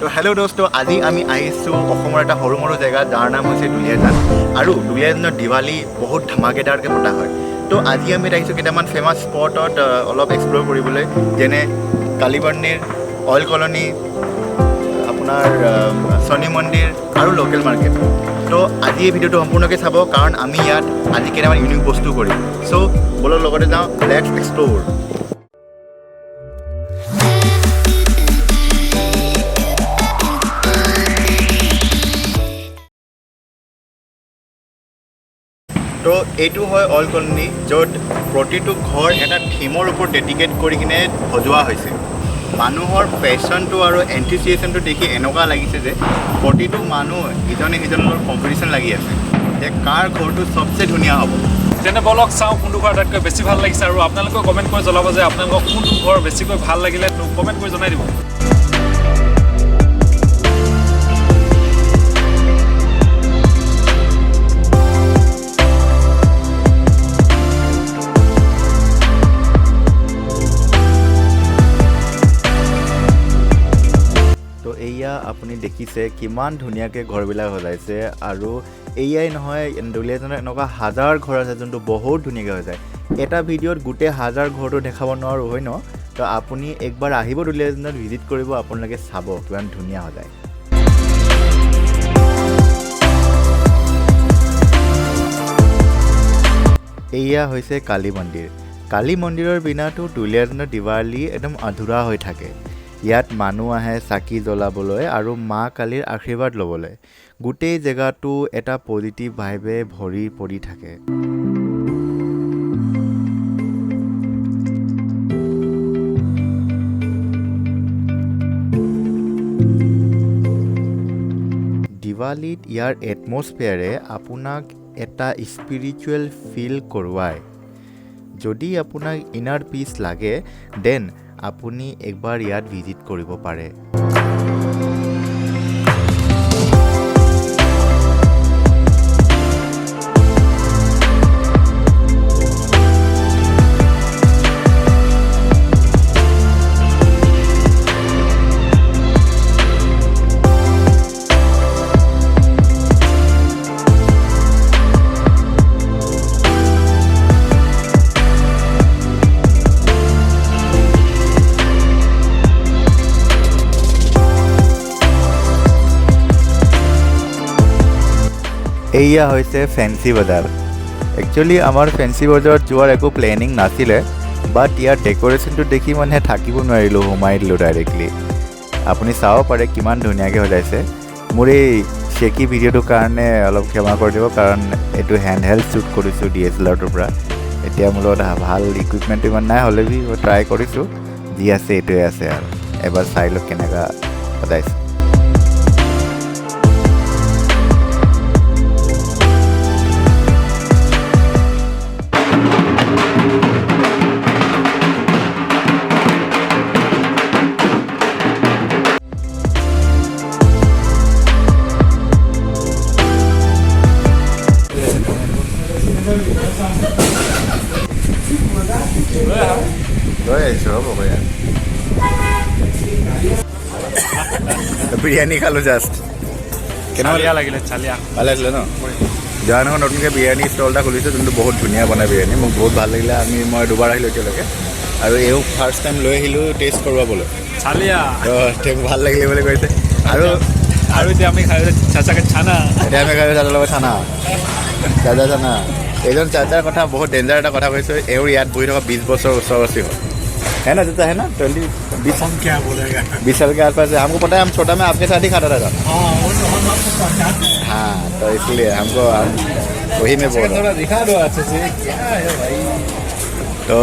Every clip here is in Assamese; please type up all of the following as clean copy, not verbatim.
তো হেল্ল' দোস্ত, আজি আমি আহিছোঁ অসমৰ এটা সৰু মৰু জেগা যাৰ নাম হৈছে দুলীয়াজান। আৰু দুলীয়াজানত দিৱালী বহুত ধমাকেদাৰকৈ পতা হয়। তো আজি আমি আহিছোঁ কেইটামান ফেমাছ স্পটত অলপ এক্সপ্ল'ৰ কৰিবলৈ, যেনে কালী মন্দিৰ, অইল কলনী, আপোনাৰ শনি মন্দিৰ আৰু লোকেল মাৰ্কেট। তো আজি এই ভিডিঅ'টো সম্পূৰ্ণকৈ চাব, কাৰণ আমি ইয়াত আজি কেইটামান ইউনিক বস্তু কৰিম। চ' ব'লক লগতে যাওঁ, let's explore. তো এইটো হয় অইল কলনী, য'ত প্ৰতিটো ঘৰ এটা থিমৰ ওপৰত ডেডিকেট কৰি কিনে সজোৱা হৈছে। মানুহৰ পেশ্যনটো আৰু এনথুচিয়েশ্যনটো দেখি এনেকুৱা লাগিছে যে প্ৰতিটো মানুহ ইজনে সিজনৰ লগত কম্পিটিশ্যন লাগি আছে যে কাৰ ঘৰটো চবচে ধুনীয়া হ'ব। তেনে বলক চাওঁ কোনটো ঘৰ আটাইতকৈ বেছি ভাল লাগিছে, আৰু আপোনালোকেও কমেণ্ট কৰি জনাব যে আপোনালোকক কোনটো ঘৰ বেছিকৈ ভাল লাগিলে, তো কমেণ্ট কৰি জনাই দিব। তো এয়া আপুনি দেখিছে কিমান ধুনীয়াকৈ ঘৰবিলাক সজাইছে। আৰু এয়াই নহয়, দুলীয়াজানত এনেকুৱা হাজাৰ ঘৰ আছে যোনটো বহুত ধুনীয়াকৈ সজায়। এটা ভিডিঅ'ত গোটেই হাজাৰ ঘৰটো দেখাব নোৱাৰোঁ হয় ন? তো আপুনি একবাৰ আহিব দুলীয়াজানত, ভিজিট কৰিব, আপোনালোকে চাব কিমান ধুনীয়া সজায়। এয়া হৈছে কালী মন্দিৰ। কালী মন্দিৰৰ বিনাতো দুলীয়াজানৰ দিৱালী একদম আধৰুৱা হৈ থাকে। ইয়াত মানুহ আহে চাকি জ্বলাবলৈ আৰু মা কালীৰ আশীৰ্বাদ ল'বলৈ। গোটেই জেগাটো এটা পজিটিভ ভাইবে ভৰি পৰি থাকে। দিৱালীত ইয়াৰ এটমছফিয়াৰে আপোনাক এটা স্পিৰিচুৱেল ফিল কৰোৱায়। যদি আপোনাক ইনাৰ পিচ লাগে, then আপুনি একবাৰ ইয়াত ভিজিট কৰিব পাৰে। এইয়া হৈছে ফেঞ্চি বজাৰ। একচুৱেলি আমাৰ ফেঞ্চি বজাৰত যোৱাৰ একো প্লেনিং নাছিলে, বাট ইয়াৰ ডেক'ৰেশ্যনটো দেখি মানে থাকিব নোৱাৰিলোঁ, সোমাই দিলোঁ ডাইৰেক্টলি। আপুনি চাব পাৰে কিমান ধুনীয়াকৈ সজাইছে। মোৰ এই শ্বেকি ভিডিঅ'টোৰ কাৰণে অলপ ক্ষমা কৰি দিব, কাৰণ এইটো হেণ্ড হেল্ড শ্বুট কৰিছোঁ ডি এছ এল আৰটোৰ পৰা। এতিয়া মোৰ লগত ভাল ইকুইপমেণ্টটো ইমান নাই, হ'লে বি মই ট্ৰাই কৰিছোঁ, যি আছে এইটোৱে আছে আৰু। এবাৰ চাই লওক কেনেকুৱা সজাইছে। লৈ আহিছোঁ, হ'ব ভাইয়া। বিৰিয়ানী খালোঁ জাষ্ট। কেনেকুৱা চালিয়া লাগিলে, চালিয়া। ভাল লাগিলে ন? জয়ানগৰত নতুনকৈ বিৰিয়ানী ষ্টল এটা খুলিছে, যোনটো বহুত ধুনীয়া বনায় বিৰিয়ানী, মোক বহুত ভাল লাগিলে। মই দুবাৰ আহিলোঁ এতিয়ালৈকে, আৰু এওঁ ফাৰ্ষ্ট টাইম লৈ আহিলোঁ টেষ্ট কৰোৱাবলৈ। চালিয়া। তো তেওঁক ভাল লাগিলে বুলি কৈছে। আৰু এতিয়া আমি খাই চাচাকে চানা। এতিয়া আমি খাই চাচাৰ লগত চানা, চাচা চানা। এইজন চাচাৰ কথা বহুত ডেঞ্জাৰ এটা কথা কৈছোঁ, এওঁৰ ইয়াত বহি থকা 20 বছৰ ওচৰ ওচৰি হ'ল। है ना चाचा, है ना? 20 20 हम क्या बोलेगा। 20 साल के आसपास है। हमको पता है, हम छोटा में आपके साथ ही खाता था। हाँ, वो तो हम आपको पहचानते हैं। हाँ, तो इसलिए हमको वही में बोल रहा हूँ। थोड़ा दिखा दो अच्छे से, क्या है भाई। তো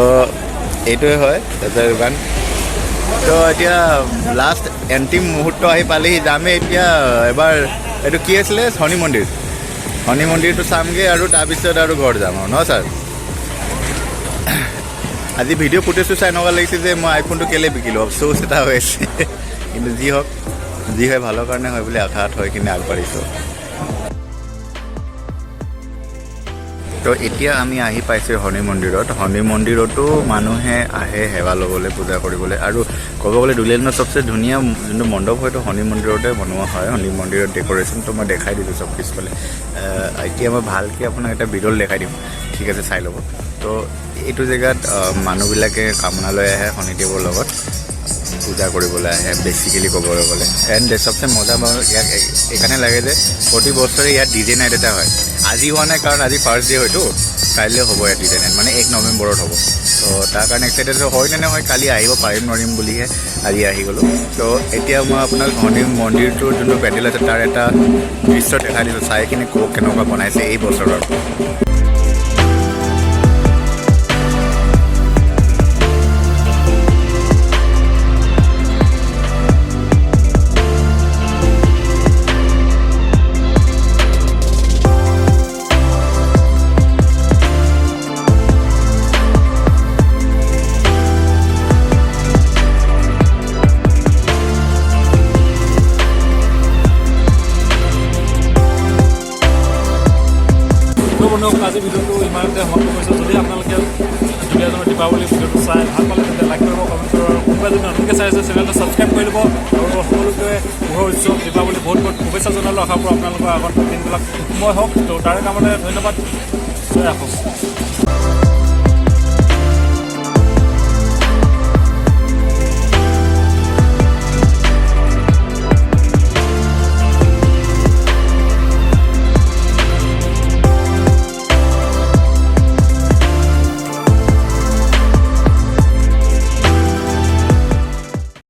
এইটোৱে হয় চাচাৰ দোকান। তো এতিয়া লাষ্ট অন্তিম মুহূৰ্ত আহি পালেহি, যামেই এতিয়া এবাৰ। এইটো কি আছিলে, শনি মন্দিৰ। শনি মন্দিৰটো চামগৈ আৰু তাৰপিছত আৰু ঘৰ যাম আৰু ন ছাৰ? আজি ভিডিঅ' ফুটেজটো চাই এনেকুৱা লাগিছে যে মই আইফোনটো কেলৈ বিকিলোঁ, আফচোচ এটা হৈ আছে। কিন্তু যি হওক, যি হয় ভালৰ কাৰণে হয় বুলি আশা থৈ কিনে আগবাঢ়িছোঁ। তো এতিয়া আমি আহি পাইছোঁ শনি মন্দিৰত। শনি মন্দিৰতো মানুহে আহে সেৱা ল'বলৈ, পূজা কৰিবলৈ। আৰু ক'ব গ'লে দুলীয়াজানত চবচে ধুনীয়া যোনটো মণ্ডপ হয়, সেইটো শনি মন্দিৰতে বনোৱা হয়। শনি মন্দিৰত ডেক'ৰেশ্যনটো মই দেখাই দিছোঁ চব পিছফালে। এতিয়া মই ভালকৈ আপোনাক এটা বিৰল দেখাই দিম, ঠিক আছে, চাই ল'ব। তো এইটো জেগাত মানুহবিলাকে কামনা লৈ আহে, শনিদেৱৰ লগত পূজা কৰিবলৈ আহে বেচিকেলি ক'বলৈ গ'লে। এণ্ড চবচে মজা বাৰু ইয়াক এইকাৰণে লাগে যে প্ৰতি বছৰে ইয়াত ডিজে নাইট এটা হয়। আজি হোৱা নাই, কাৰণ আজি ফাৰ্ষ্ট ডে হয়তো, কাইলৈ হ'ব ইয়াত ডিজে নাইট, মানে 1 নৱেম্বৰত হ'ব। তো তাৰ কাৰণে এক্সাইটেড হয় নে নহয়, কালি আহিব পাৰিম নোৱাৰিম বুলিহে আজি আহি গ'লোঁ। তো এতিয়া মই আপোনাক শনি মন্দিৰটোৰ যোনটো পেণ্ডেল আছে, তাৰ এটা দৃশ্য দেখাই দিছোঁ। চাই কিনে কওক কেনেকুৱা বনাইছে এই বছৰৰ। তো বন্ধুসকল, আজি ভিডিঅ'টো ইমানতে সমাপ্ত কৰিছোঁ। যদি আপোনালোকে দুলীয়াজানৰ দীপাৱলী ভিডিঅ'টো চাই ভাল পালে, তেন্তে লাইক কৰিব, কমেণ্ট কৰিব আৰু কোনোবা যদি নতুনকৈ চাই আছে, চেনেলটো ছাবস্ক্ৰাইব কৰি ল'ব। আৰু সকলোকে পোহৰ উৎসৱ দীপাৱলী বহুত বহুত শুভেচ্ছা জনালোঁ। আশা কৰোঁ আপোনালোকৰ আগন্তুক দিনবিলাক সুখময় হওক। তো তাৰে কামতে ধন্যবাদ। জয় অসম।